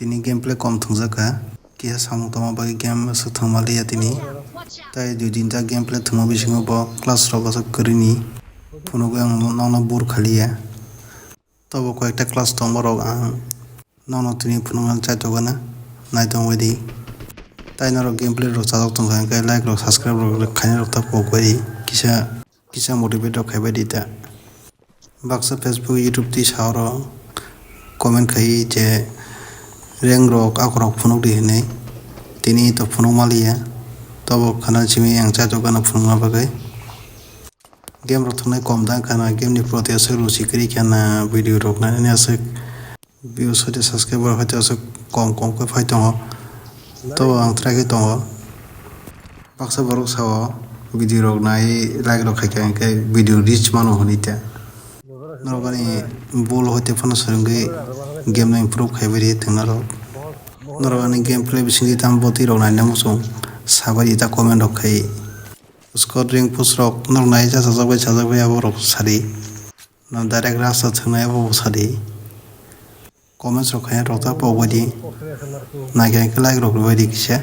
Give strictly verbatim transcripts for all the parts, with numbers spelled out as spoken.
Tini gameplay kom thwngjak kha. Kisa samung tongma bagwi game aswk thwngma liya tini. Tai dui tinta gameplay thwngma bisingo bo class rok aswk kwrwini phunugwi ang nono bur khaliya. Tobo koyekta class tongma rok ang nono tini phunukna chai tongkha na, nai tongbai di. Tai norok gameplay rok chajak tongkha hwnkhe like rok subscribe rok khaina rok ta pok bai di. Kisa, kisa motivate rok khaibai di ta. Baksa Facebook, YouTube twi sa oro comment khai je rank rok akorok phunuk di hinwi. Tini to phunuk maliya. Tobo khana simi ang chai tongkha na phunukna bagwi. Game rok thwngnai kom da wngkha na, game ni proti aswk ruchi kwrwi kha na, video rok nainani aswk views hoite subscriber hoite aswk kom kom khe phai tongo. Tobo ang try khe tongo. Baksa borok sao video rok nai like rok khaikha hwnkhe video reach mano hwnwi ta. Norok ani bol hoite phano swrwngwi game no improve khaibai rwi thwngna rok. Norok ani gameplay bisingtwi tamo bwtwi rok naina muchung sabai rwi ta comment rok khai. Squad rank push rok norok nai chajak bai chajak bai abo rok sadi. Na direct rasta thwngnai abo sadi. Comments rok khai rok ta pok bai di. Nai khe like rok rw bai di kisa.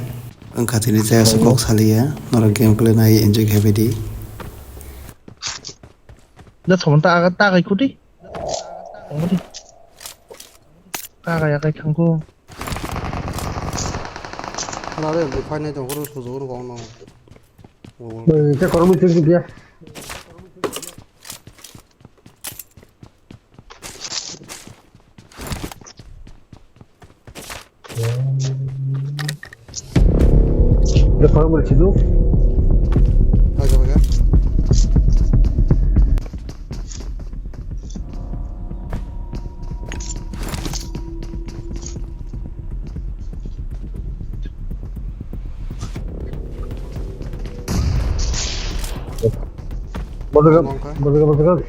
Wngkha tini jaya se kok saliya. Norok gameplay nai enjoy khai bai di. Da thomon ta aga ta kai kuti. Ongoti. Ta kai akai thangko. Nare, buphai nai tong, khoro sujok no kong no. Bai, khe khoro muchung khe dia. Khe khoro muchung khe dia. Bai, bai, bai. Bojogak, bojogak, bojogak.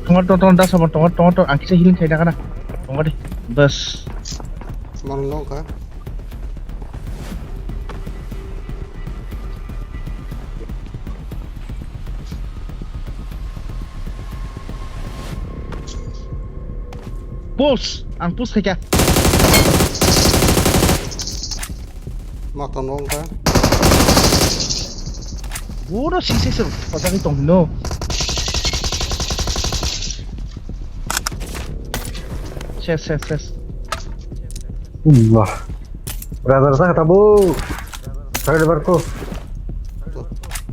Tongo, tongo, tongo, da sabor tongo, tongo, tongo, ang kisa healing khaina kana. Tongo de, bas. Mang nong ka. Push, ang push khaikha. Mata nong ka. Boro sise se pajagwi tong no. Ses, ses, ses. Wah. Brother sa kata bu. Saya lebar ko.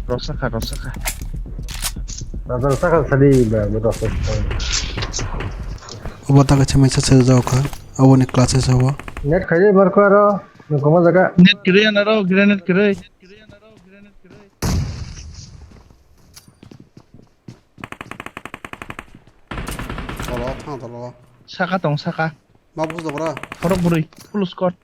Rosakha, rosakha. Brother sa kata sadi ba, brother. Obo ta kaisa message sejak kha. Aboni classes abo. Net khaide lebar ko aro. Nokoma jaga. Net kiri anaro, grenade kiri. Tolo, thang tolo. Saka tong, saka. Ma bus dobra. Khorok bwrwi, full squad.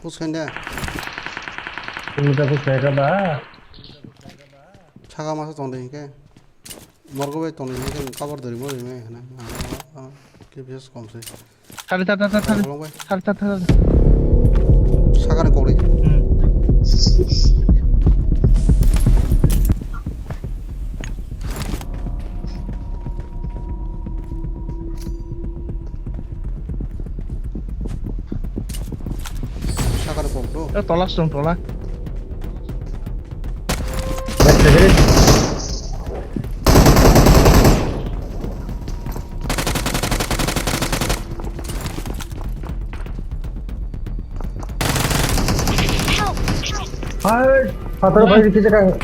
Push khain de. Tini ta push khaika ba? Saka masa tong de hinkhe. Morgo bai tong de hinkhe cover dori mo rime hana. K P S kom se. Thari, thari, thari, thari. Bolong bai. Thari, thari, thari. Sakani kokri. Hmm. Sakani kokri. Eh, tola song, tola. Hai, pathor bai rikhe jakang.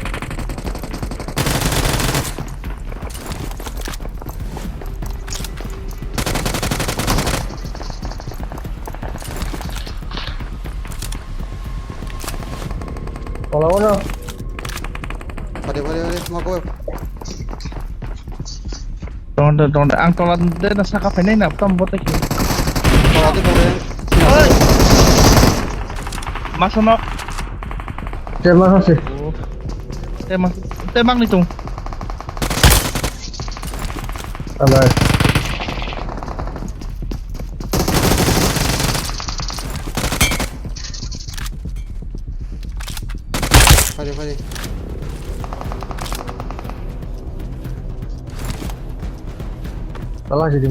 Tola o no. Pade, pade, pade, smoke web. Tongo de, tongo de. Ang tola de na saka phainai na, tam bote khe. Tola de, tola de. Oi! Masa nok. Te masa se. Oh. Te ma-, te mang ni tung. Alai. Fire, fire. Tala sidi.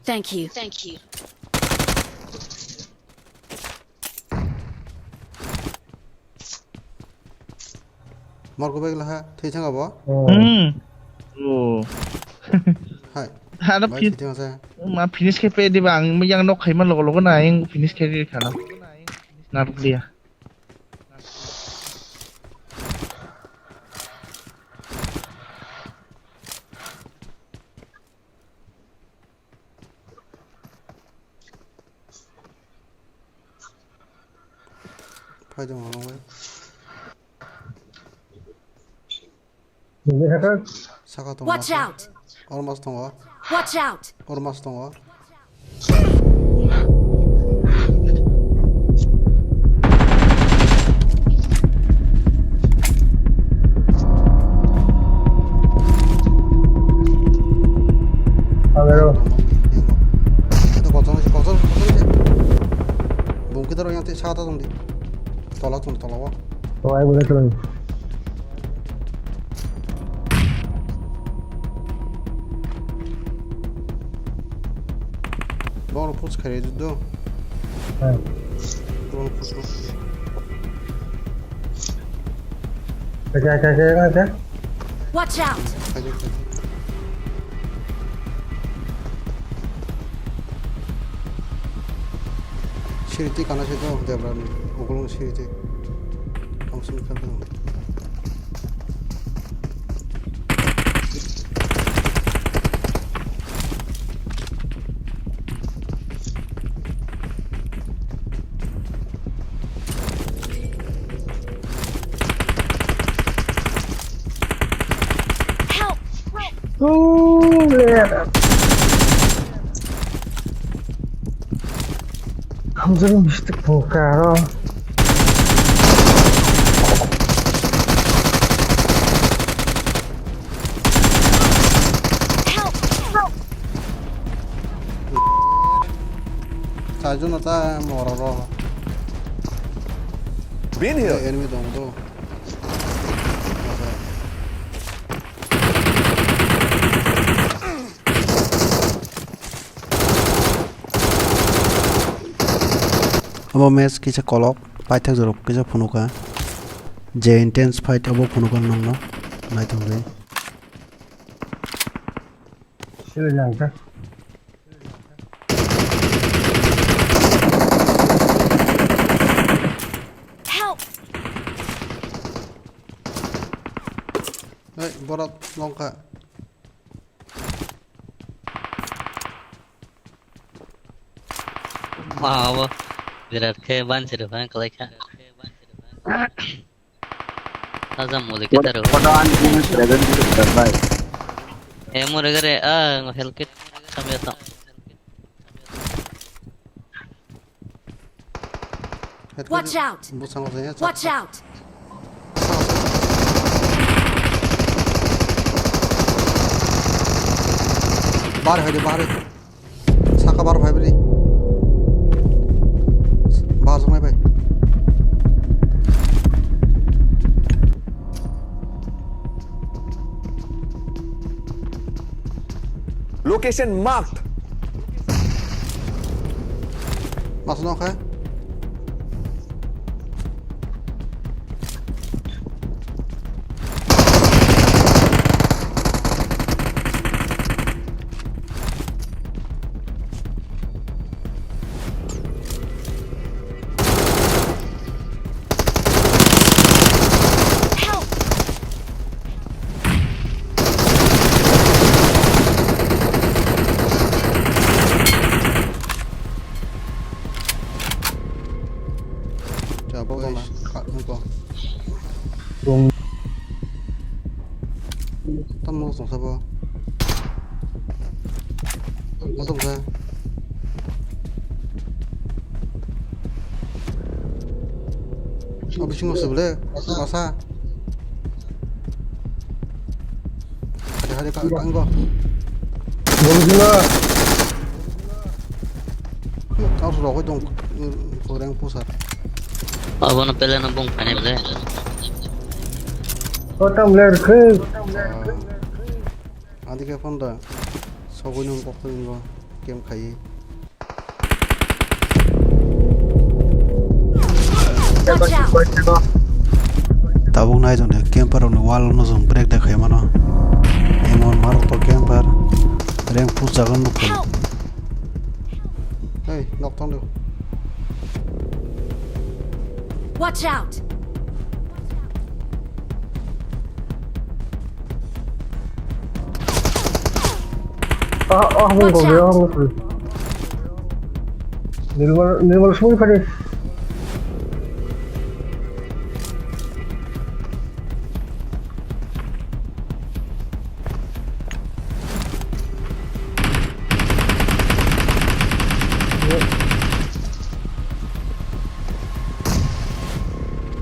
Thank you. Thank you. Morgo bag laha, thwi thang abo? Hmm. Oh. Hai. Ano bai phi-, thwi thang sa. Ma finish khe pe diba, ang yang nok khaima logo logo na, yang finish khe ri khana. Na rukliya. Phai tong ang bai. Saka tongo. Watch out! Ormas tongo. Watch out! Ormas tongo. Hello. Ito kochong se, kochong, kochong se. Bungki daro yang te saka tong di. Tola tong, tola wa. Oh, ai boleh tuh. Bang push kare do. Hai. Bang push. Oke, oke, oke, oke. Watch out! Siriti kana sito, Debra ni, ukulung siriti. Ang sini kan. Help! Hamjani mistake pho karo. Help! Help! Charjon ata mora ro. Been here. Enemy dong do. Abo match kisa kolok, paithak jorok kisa phunuka. Je intense fight abo phunuka nongno. Naithok bai. Sila jang ka. Help! Hey, borok nongkha. Ma abo birat khe bansi rw kha, kwlai kha. Taja muli khe taro. Photo ani sini present khe taro, bhai. Eh, mure gare, ah, ngo health kit samya tong. Watch out! Watch out! Bahar hai de, bahar hai. Saka bahar hai bri. Bahar jong nai bai. Location marked. Mas no khe. Help! Abo. Motom sa. O bisingo se bole. Masa. Hari hari ka kanggo. Bonjila. Kau sudah kau dong. Korang pusar. Abo na pele na bung phane bole. Kotam ler khe. Adi khe phone da. Sogwi nung kok twi ngo. Game khai. Watch out! Tabuk nai jone camper rokni wall no jong break de khai mano. Emon marok to camper. Rank push jagan nukho. Help! Hey, knock tong do. Watch out! Ah, ah, Watch out! Nirmal, nirmal semua pada.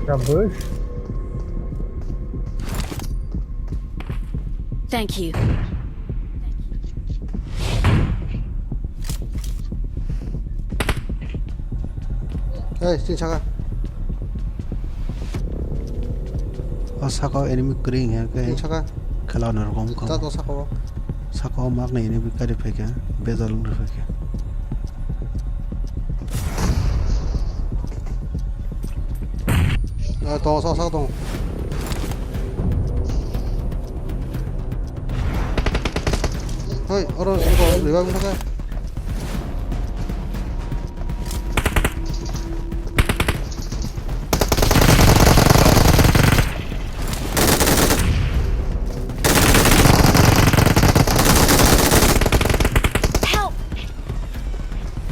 Rubbish. Thank you. Hey, sini saka. O saka o enemy kring ya ke. Sini saka. Kala na rokom ko. Jat o saka o. Saka o mak na enemy kari phaikha, bezal wng phaikha. Ah, tongo, saka, saka tongo. Hoi, oro, oro, revive wngkha. Help!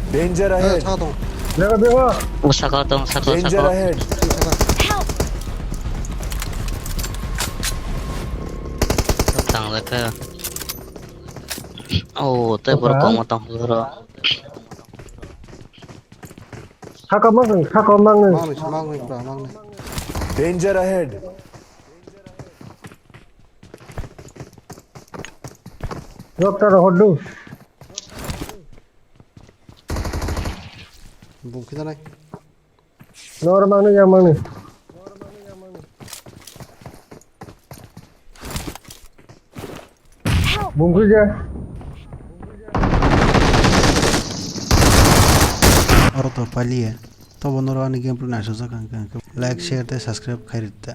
Danger ahead. Saka tong. Bego, bego. O saka tong, saka, Danger saka. Ahead. Help! Tang leka. Oh, te borok kong tong horo. Saka mang, saka mang. Mang ni, mang ni, bra, mang ni. Danger ahead. Yok ta rohor du. Bung kita nai. Nor mangni ya mangni. Bung kuja. Oro to paliye. Tobo noro ani gameplay naisajak ang khe like, share tei subscribe khai rwdi.